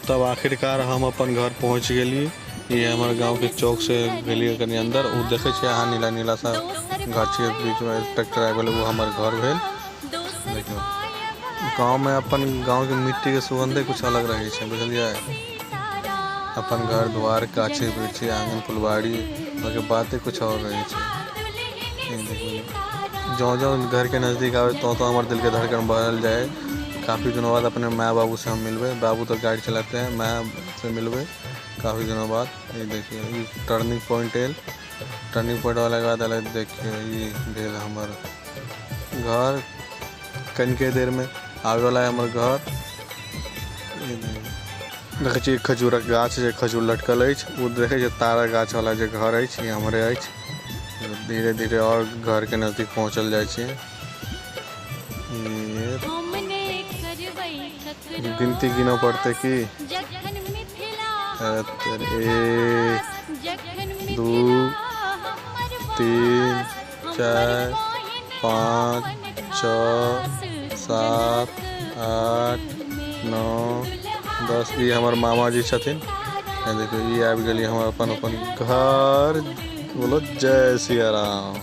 तब आखिरकार हम अपन घर पहुँच गेली। ये हमर गांव के चौक से गेलिए कनी अंदर, उ देखे छियै अहाँ नीला नीला सा गाछी के बीच में ट्रैक्टर आबि गेल, उ हमर घर भेल। देखियौ गांव में अपन गांव के मिट्टी के सुगंधे कुछ अलग रहे छै, बुझलियै। अपन घर द्वार गाछी वृक्षी आंगन फुलवारी ओकर बाते कुछ और रहे छै। जो जो घर के नजदीक आवे तो हमर दिल के धड़कन बढ़ल जाए। काफ़ी दिनों बाद अपने माँ बाबू से हम मिलबे, बाबू तो गाड़ी चलाते हैं, माँ से मिलबे काफ़ी दिनों बाद। ये देखिए ये टर्निंग पॉइंट आयल, टर्निंग पॉइंट वाला के बाद आयल देखिए ये भेल हमर घर। कनिके देर में आवे वाला है हमर घर। देखै छियै खजूरक गाछ जे खजूर लटकल अछि, ओ देखै छियै तारा गाछ वाला जे घर अछि, ई हमरे अछि। धीरे धीरे और घर के नजदीक पहुँचल जाइ छियै। गिनती गिनऽ पड़तै की? 1 2 3 4 5 6 7 8 9 10। ई हमर मामाजी छथिन। देखियौ ई आबि गेली हमर अपन अपन घर। बोलो जय सिया राम।